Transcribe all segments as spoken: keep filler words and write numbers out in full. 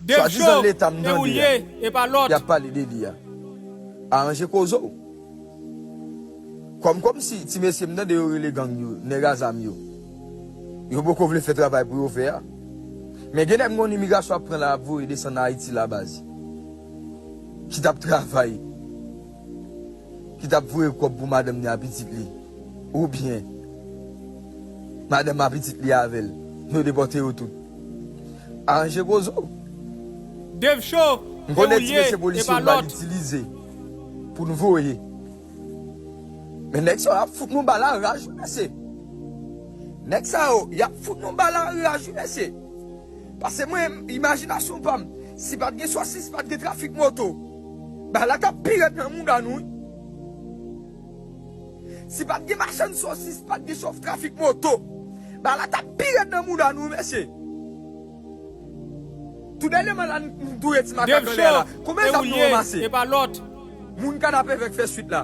Dave Swadizan Show, Leta m e ou tande l a, ye, e pa lòt. Y ap pale de li a. Aranje koze w. Kòm, kòmsi ti mesye m tande yo rele gang yo, nèg a zam yo. Yo poko vle fè travay pou yo fè a. Men gen nèg m konn imigrasyon ap pran la, ap voye desann Ayiti la, baz. Ki t ap travay. Ki t ap voye kòb pou madanm ni a pitit li. Oubyen, madanm a pitit li avè l. Yo depòte yo tout. Aranje koze w. Dave Show, M konnen ti mesye polisye yo pral itilize pou nou voye. Men nèg sa yo ap fout nou bal a raj, wi, mesye. Nèg sa yo, y ap fout nou bal a raj, wi, mesye. Paske mwen, imajinasyon pa m, si pa t gen sosis, pa t gen trafik moto, bal la t ap pi rèd nan mouda nou, wi. Si pa t gen machann sosis, pa t gen chòf trafik moto, bal la t ap pi rèd nan mouda nou, wi, mesye. Tou dènyèman la, n touye ti makak anlè a la. Konbyen zam nou ranmase? Moun Kanapevè k fè swit la.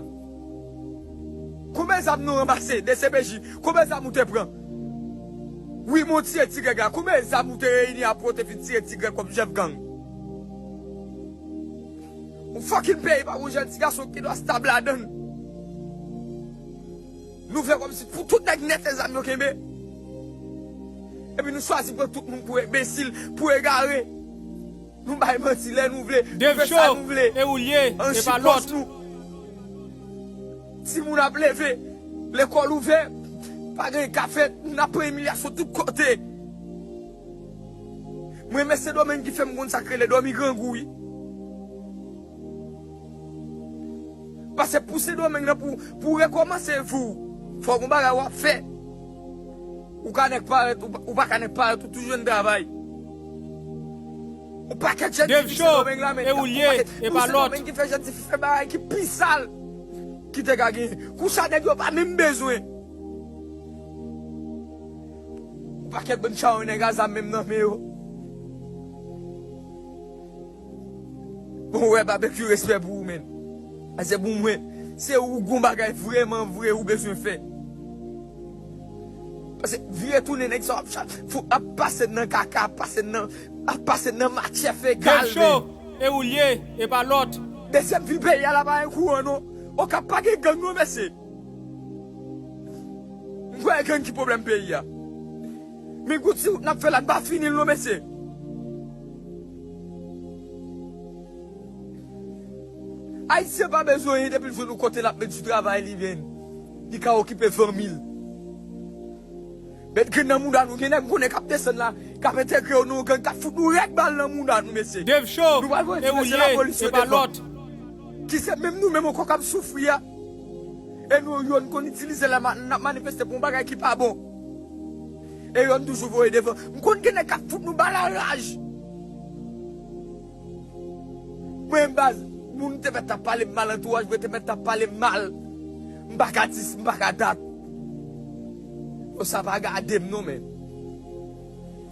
Konbyen zam nou ranmase? D C P J, konbyen zam ou te pran? Wi, men w tire ti Grèg la. Konbyen zam ou te reyini apre w te fin tire ti Grèg kòm chèf gang? Yon fucking peyi pa gon jèn ti gason ki dwa stab ladan l. Nou fè kòmsi pou tout nèg nèt e zam yo kenbe. Epi nou chwazi pran tout moun pou enbesil, pou egare. Nou bay manti lè nou vle, nou fè sa nou vle. Anchi pòs nou. Timoun ap leve, lekòl ouvè, pa gen ka fèt, n ap pran imilyasyon tout kote. Mwen, men Sendomeng ki fè m konn sa k rele dòmi grangou, wi. Paske pou Sendomeng nan, pou, pou rekòmanse vi w, fò gon bagay w ap fè. Ou ka nèk parèt, ou pa, ou pa ka nèk parèt, ou toujou jwenn travay. Yon pakèt jèn ti fi Sendomeng la, men yon pakèt, nou Sendomeng ki fè jèn ti fi fè bagay ki pi sal ki te ka genyen. Kousa nèg yo pa menm bezwen. Yon pakèt bann chawony nèg a zam menm nan men yo. Bon, wè, Babekyou, respè pou ou, menn. Paske pou mwen, se ou gon bagay vrèman vre ou bezwen fè. Paske vire tounen nèg sa ap cha-, fou, ap pase nan kaka, ap pase nan, ap pase nan matyè fekal, menn. Dave Show, e ou l ye, e pa lòt. Dezyèm vil peyi a la pa gen kouran, non. Okap pa gen gang, non, mesye. M kwè gang ki pwoblèm peyi a. Men gon ti wout n ap fè la, n pa fini l non, mesye. Ayisyen pa bezwen anyen depi l jwenn yon kote l ap met sou travay li, menn. Li ka okipe fanmi l. Met grenn nan mouda nou, gen nèg m konnen k ap desann la, k ap entegre yo nan yon gang, k ap fout nou rèk bal nan mouda nou, mesye. Dave Show, nou pral voye ti mesye lapolis yo devan. Ki se menm nou menm ankò k ap soufri a. E nou, yo, n konn itilize lè n ap manifeste pou yon bagay ki pa bon. E yo, n toujou voye devan. M konn gen nèg k ap fout nou bal a raj. Mwen, baz, moun te mèt ap pale m mal, antouraj mwen te mèt ap pale m mal. M pa ka di, m pa ka dat. Yo, sa pa gade m non, menn.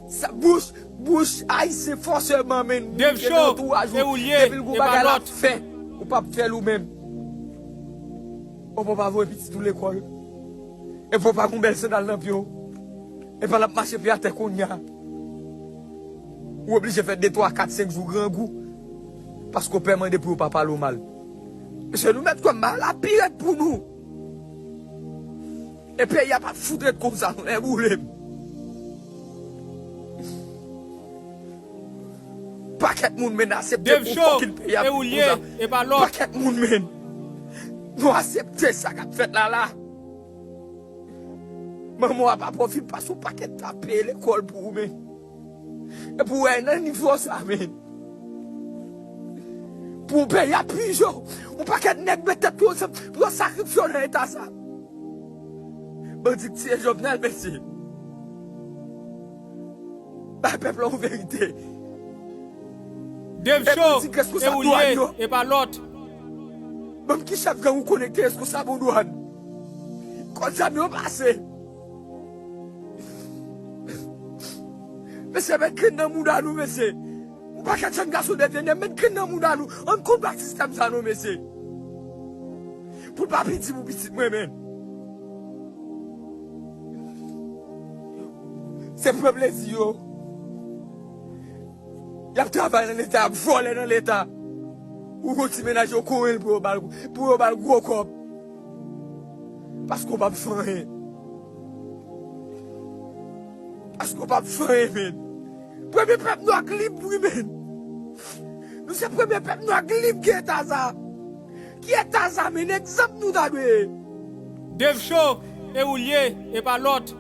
Sa, bouch, bouch ayisyen fòseman, menn, moun ki nan antouraj ou, depi l gon bagay l ap fè, ou p ap fè l ou menm. Ou pa voye pitit ou lekòl. Epi ou pa gon bèl sandal nan pye w. Epi l ap mache pye atè kounye a. Ou oblije fè de, twa, kat, senk jou grangou. Paske w pè mande pou yo pa pale w mal. Mesye, nou mèt kwè m, bagay la pi rèd pou nou. E peyi a p ap fout ret konsa non, e boule m. Pakèt moun, menn, asepte pou fokin peyi a fout konsa. Pakèt moun, menn, nou asepte sa k ap fèt la la. Manman w ap ap pwofit pase yon pakèt ta peye lekòl pou ou, menn. Epi w wè nan nivo sa, menn. Pou yon peyi ap pije w, yon pakèt nèg met tèt yo ansanm pou yo sakrifye w nan eta sa. Bandi k tiye Jovenel, mesye. Bay pèp la yon verite. Dave Show, e ou l ye, e pa lòt. Ban m ki chèf gang ou konnen ki te reskonsab yon dwàn. Kot zam yo pase? Mesye, met grenn nan mouda nou, mesye. Yon pakèt jèn gason devyen nèg, met grenn nan mouda nou. Ann konbat sistèm sa non, mesye. Pou l pa piti pou pitit mwen, menn. Se pran plezi yo. Y ap travay nan leta, y ap vòlè nan leta. Ou gon ti mennaj yo konyen l pou yo ba l, pou yo ba l gwo kòb. Paske w p ap fè anyen. Paske w p ap fè anyen, menn. Premye pèp nwa k lib, wi, menn. Nou se premye pèp nwa k lib ki eta sa. Ki eta sa, menn? Egzanp nou ta dwe ye. Dave Show, e ou l ye, e pa lòt.